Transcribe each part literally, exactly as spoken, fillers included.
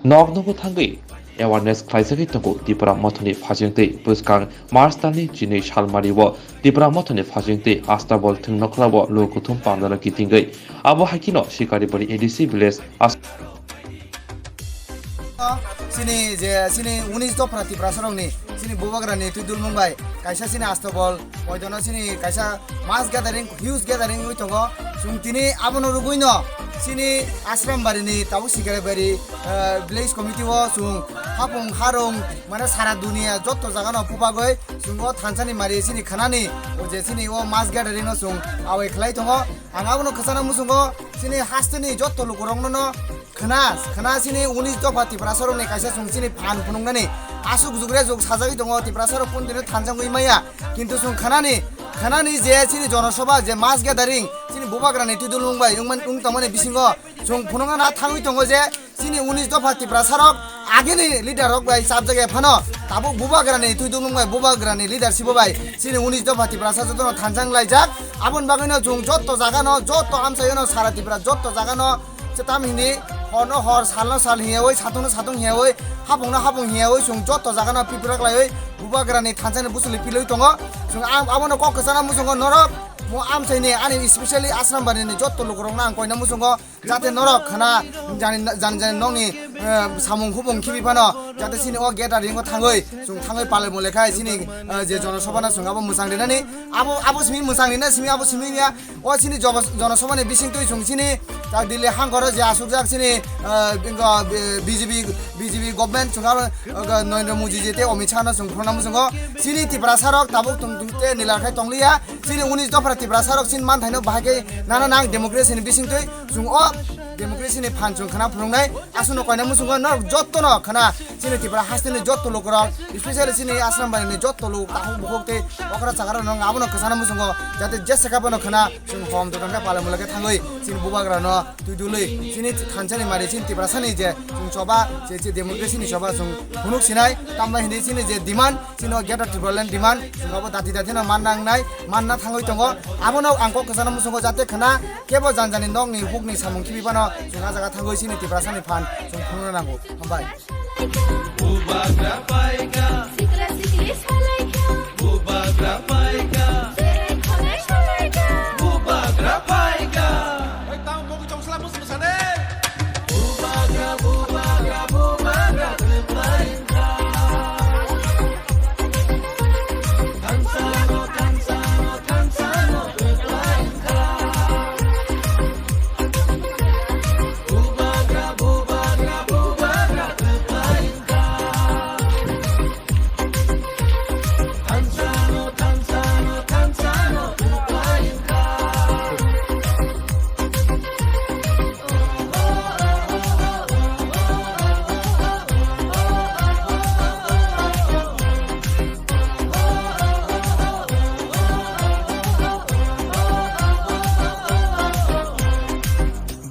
Nok nogo thangwi awareness khlaijagwi tongo Tipra Mothani phajwngtwi. Bwskang March talni chinwi salmari o Tipra Mothani phajwngtwi Astabol thwng nokhlao lukuthum pamjano kitingwi. Abo haikheno Sikaribari A D C village as- Sini je sini unis dophra Tiprasarokni sini bubagrani twi dulmung bai kaisa sini Astabol moidano sini kaisa mass gathering, huge gathering wngwi tongo. Chwng tini abono rwgwino sini Ashram Barini tabuk Sikaribari, eh, village committee o chwng hapung harung mane sara dunia jotto jagano pupagwi chwng o thansani mari sini khanani o je sini o mass gathering no chwng awai khlai tongo. Ang abono khwchana muchungo sini hasteni jotto lukurokno no khwna, khwna sini unis dopha Tiprasarokni kaisa chwng sini phan phunuknani aswk jugre jug sajagwi tongo, Tiprasarok kundino thanjangwi maya. Kintu chwng khwnani, khwnani je chini jonosobha je mass gathering, chini bubagrani twi dulmung bai wngman, wng tongmani bisingo chwng phunukna na thangwi tongo je chini unis dopha Tiprasarok agini leader rok bai chapjagya phano tabuk bubagrani twi dulmung bai bubagrani leadership bai chini unis dopha Tiprasa jotono thanjang laijak. Aboni bagwino chwng jotto jagano, jotto amchaiono sara Tipra jotto jagano Chetam hini horno hor, salno sal hiyawi, satungno satung hiyawi, hapungno hapung hiyawi, chwng jotto jagano pipra khlaiwi bubagrani thansani bwswlwi pilwi tongo. Chwng ang abono kok kwchana muchungo norok, mo amchaini ani specially Ashram Barini jotto lukurokno ang koina muchungo, jate norok khana jani, jani, jani nokni, eh, samung hubung khibi phano, jate chini o gathering o thangwi, chwng thangwi palai mole khai chini, eh, je jonosabhano chwng abo mwchang rinani, abo, abo simi mwchang rina simi abo simi ya, O chini jobo-, jonosabhani bisingtwi chwng chini tak Delhi hangkoro je asukjak chini, ah, bingo, bi-, B J P, B J P government chwng aro, ah, Narendra Modi ji tei Amit Shah no chwng phunukna muchungo. Chini Tiprasarok tabuk tong tong te nila khai tongliya. Chini unis dophra Tiprasarok chini manthaino bahai khe nana nang democracy ni bisingtwi chwng o democracy ni phan chwng khana phunuknai. Aswkno koina muchungo norok jottono khana chini Tripura hasteni jotto lukurok, especially chini Ashram Barini jotto luk, takhuk bukhuk tei okra chakra rok abono kwchana muchungo, jate jesa khe bono khana chwng hom dokan khe palai mulai khe thangwi chini bubagrano twi dului chini thansani mari chini Tiprasani je chwng choba, je, je democracy ni choba chwng phunuk sinai, tambai hinwi chini je demand, chini o Greater Tipraland demand chwng abo dati dati no man nangnai, manna thangwi tongo. Abono ang kok kwchana muchungo jate khana kebo janjani nokni hukni samung khibi phano chwng ah jaga thangwi chini Tiprasani phan chwng phunukna nango. Hambai. Bubagra paika. Sikla sikli salaikha. Bubagra paika. Sere khone salaikha. Bubagra paika. Oi, tamo mogu chong sala mus musane. Bubagra, bubagra, bubagra paika.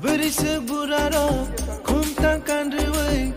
Bwrwi swk burarok khumtang kanrwi